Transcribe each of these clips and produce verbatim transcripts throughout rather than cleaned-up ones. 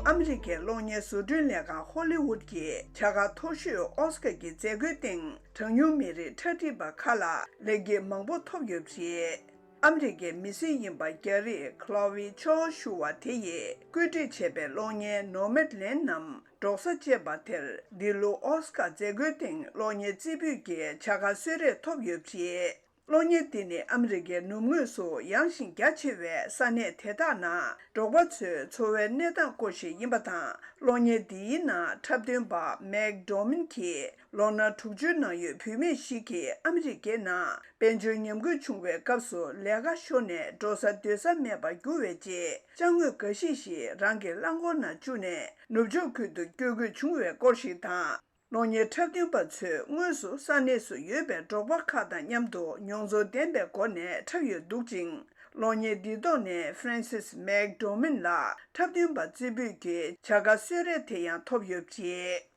ཨ་མི་རི་ཀའི་གློག་བརྙན་བཟོ་སྐྲུན་ལས་ཁང་ཧོ་ལི་ཝུད་ཀྱི་བྱ་དགའ་མཐོ་ཤོས་ཨོ་སི་ཀར་གྱི་མཛད་སྒོའི་སྟེང་གྲངས་ཉུང་མི་རིགས་གྲ་སྒྲིག་པ་ཁག་ལ་ལེགས་སྐྱེས་མང་པོ་ཐོབ་ཡོད་པ་རེད། ཨ་མི་རི་ཀའི་མི་སེར་ཡིན་པ་རྒྱ་རིགས་Chloe Zhao ཞུ་བ་དེ་ཡིས་བཀོད་སྒྲིག་བྱས་པའི་གློག་བརྙན་Nomadland ནམ་འབྲོག་ས་ཅེས་པ་དེར་འདི་ལོ་ཨོ་སི་ཀར་མཛད་སྒོའི་སྟེང་གློག་བརྙན་རྩེ་ཕུད་ཀྱི་བྱ་དགའ་གསོལ་རས་ཐོབ་ཡོད་པ་རེད། གློག་བརྙན་འདི་ནི་ཨ་མི་རི་ཀའི་ནུབ་ངོས་སུ་ཡངས་ཤིང་རྒྱ་ཆེ་བའི་ས་གནས་དེ་དག་ནང་འབྲོག་པ་ཚོའི་འཚོ་བའི་གནས་སྟངས་སྐོར་ཞིག་ཡིན་པ་དང་། གློག་བརྙན་འདིའི་ནང་འཁྲབ་སྟོན་པ་Meg Domin གྱིས་ལོ་ན་དྲུག་ཅུའི་ནང་ཡོད་བུད་མེད་ཞིག་གིས་ཨ་མི་རི་ཀའི་ནང་དཔལ་འབྱོར་ཉམས་རྒུད་བྱུང་བའི་སྐབས་སུ་ལས་ཀ་ཤོར་ནས་འགྲོ་ས་སྡོད་ས་མེད་པར་གྱུར་བའི་རྗེས་ཅ་དངོས་འགའ་ཤས་ཤིག་རང་གི་རླངས་འཁོར་ནང་བཅུག་ནས་ནུབ་ཕྱོགས་ཁུལ་དུ་བསྐྱོད་དགོས་བྱུང་བའི་སྐོར་ཞིག་དང་། གློག་བརྙན་འཁྲབ་སྟོན་པ་ཚོས་དངོས་སུ་ས་གནས་སུ་ཡོད་པའི་འབྲོག་པ་ཁག་དང་མཉམ་དུ་མྱོང་ཚོར་ལྡན་པའི་སྒོ་ནས་འཁྲབ་ཡོད་འདུག་ཅིང་། གློག་བརྙན་འདིའི་ཐོག་ནས་Frances Meg Domin ལ་འཁྲབ་སྟོན་པ་རྩེ་ཕུད་ཀྱི་བྱ་དགའ་གསོལ་རས་དེ་ཡང་ཐོབ་ཡོད་པ་རེད།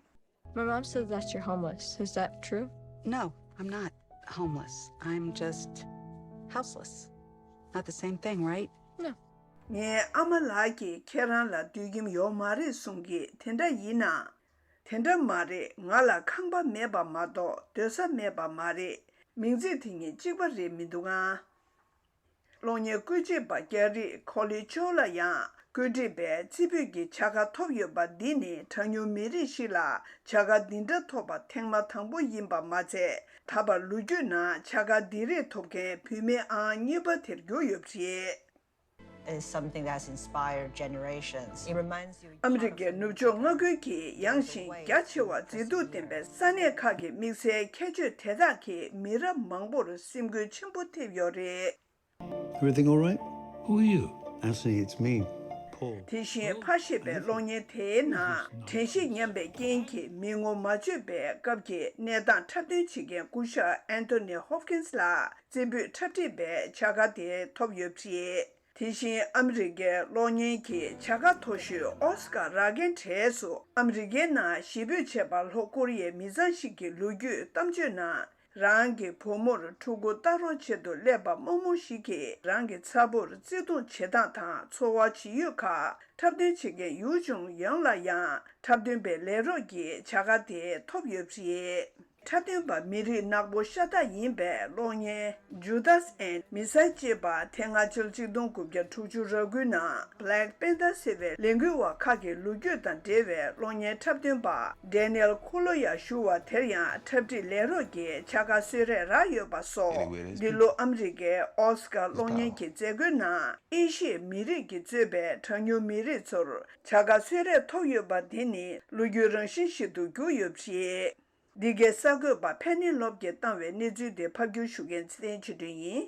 My mom says that you're homeless. Is that true? No, I'm not homeless. I'm just houseless. Not the same thing, right? No. ངའི་ཨ་མ་ལགས་ཀྱིས་ཁྱེད་རང་ལ་སྡོད་ཁྱིམ་ཡོད་མ་རེད་གསུང་གི་དེ་འདྲ་ཡིན་ན། དེ་འདྲ་མ་རེད། ང་ལ་ཁང་པ་མེད་པ་མ་གཏོགས་སྡོད་ས་མེད་པ་མ་རེད། མིང་ཚིག་དེ་གཉིས་གཅིག་པ་རེད་མི་འདུག་ཨང་། གློག་བརྙན་བཀོད་སྒྲིག་པ་རྒྱ་རིགས་Chloe Zhao ལ་ཡང་བཀོད་སྒྲིག་པས་རྩེ་ཕུད་ཀྱི་བྱ་དགའ་ཐོབ་ཡོད་པ་འདི་ནི་གྲངས་ཉུང་མི་རིགས་ཤིག་ལ་བྱ་དགའ་འདི་འདྲ་ཐོབ་པ་ཐེངས་མ་དང་པོ་ཡིན་པ་མ་ཚད། ད་བར་ལོ་རྒྱུས་ནང་བྱ་དགའ་འདི་རིགས་ཐོབ་མཁན་བུད་མེད་ཨང་གཉིས་པ་དེར་གྱུར་ཡོད་པ་རེད། Is something that's inspired generations. It reminds you. ཨ་མི་རི་ཀའི་ནུབ་ཕྱོགས་མངའ་ཁུལ་གྱི་ཡངས་ཤིང་རྒྱ་ཆེ་བ་མཛེས་སྡུག་ལྡན་པའི་ས་གནས་ཁག་གི་དམིགས་བསལ་ཁྱད་ཆོས་དེ་དག་གིས་མི་རབས་མང་པོར་སེམས་འགུལ་ཆེན་པོ་ཐེབས་ཡོད་རེད། Everything all right? Who are you? Actually, it's me, Paul. དེ་བཞིན་ཕ་ཞེས་པའི་གློག་བརྙན་དེའི་ནང་དྲན་ཤེས་ཉམས་པའི་རྐྱེན་གྱིས་མི་ངོ་མ་བརྗོད་པའི་སྐབས་ཀྱི་གནས་སྟངས་འཁྲབ་སྟོན་བྱེད་མཁན་སྐུ་ཞབས་Anthony Hopkins ལ་རྩེ་ཕུད་འཁྲབ་ཁྲིད་པས་བྱ་དགའ་དེ་ཐོབ་ཡོད་པ་རེད། དེ་བཞིན་ཨ་མི་རི་ཀའི་གློག་བརྙན་གྱི་བྱ་དགའ་མཐོ་ཤོས་ཨོ་སི་ཀར་རག་མཁན་གྲས་སུ་ཨ་མི་རི་ཀའི་ནང་གཞིས་སྤོས་བྱས་པ་ལྷོ་ཀོ་རི་ཡའི་མི་ཚང་ཞིག་གི་ལོ་རྒྱུས་གཏམ་བརྗོད་ནང་། རང་གི་བུ་མོར་ཕྲུ་གུ་ལྟ་རོགས་ཆེད་དུ་སླེབས་པ་རྨོ་མོ་ཞིག་གིས་རང་གི་ཚ་བོར་བརྩེ་དུང་བྱེད་སྟངས་དང་འཚོ་བ་བྱེད་ཡུལ་ཁག་འཁྲབ་སྟོན་བྱེད་མཁན་ཡུལ་ལྗོངས་ཡོངས་ལ་ཡང་འཁྲབ་སྟོན་པའི་ལས་རོགས་ཀྱི་བྱ་དགའ་དེ་ཐོབ་ཡོད་པ་རེད། འཁྲབ་སྟོན་པ་མི་རིགས་ནག་པོ་ཤ་སྟག་ཡིན་པའི་གློག་བརྙན་Judas and Messiah ཅེས་པ་དེ་སྔ་ཕྱི་ལོ་ཆིག་སྟོང་དགུ་བརྒྱ་དྲུག་ཅུ་རེ་དགུའི་ནང་Black Panther ཟེར་བའི་ལས་འགུལ་བ་ཁག་གི་ལོ་རྒྱུས་དང་འབྲེལ་བའི་གློག་བརྙན་འཁྲབ་སྟོན་པ་Daniel Kaluuya ཞུ་བ་དེར་ཡང་འཁྲབ་ཁྲིད་ལས་རོགས་ཀྱི་བྱ་དགའ་གསོལ་རས་རག་ཡོད་པ་སོགས། Anyway, that's འདི་ལོ་ཨ་མི་རི་ཀའི་ཨོ་སི་ཀར་གློག་བརྙན་གྱི་མཛད་སྒོའི་ནང་ཨེ་ཤི་ཡའི་མི་རིགས་ཀྱིས་གཙོས་པའི་གྲངས་ཉུང་མི་རིགས་ཚོར་བྱ་དགའ་གསོལ་རས་ཐོབ་ཡོད་པ་དེ་ནི་ལོ་རྒྱུས་རང་བཞིན་ཞིག་ཏུ་གྱུར་ཡོད་པ་རེད། འདི་གའི་གསར་འགོད་པ་ཕེ་ནི་ལོབ་ཀྱིས་བཏང་བའི་གནས་ཚུལ་དེ་ཕབ་སྒྱུར་ཞུ་མཁན་ཚེ་བརྟན་ཆོས་སྒྲོན་ཡིན།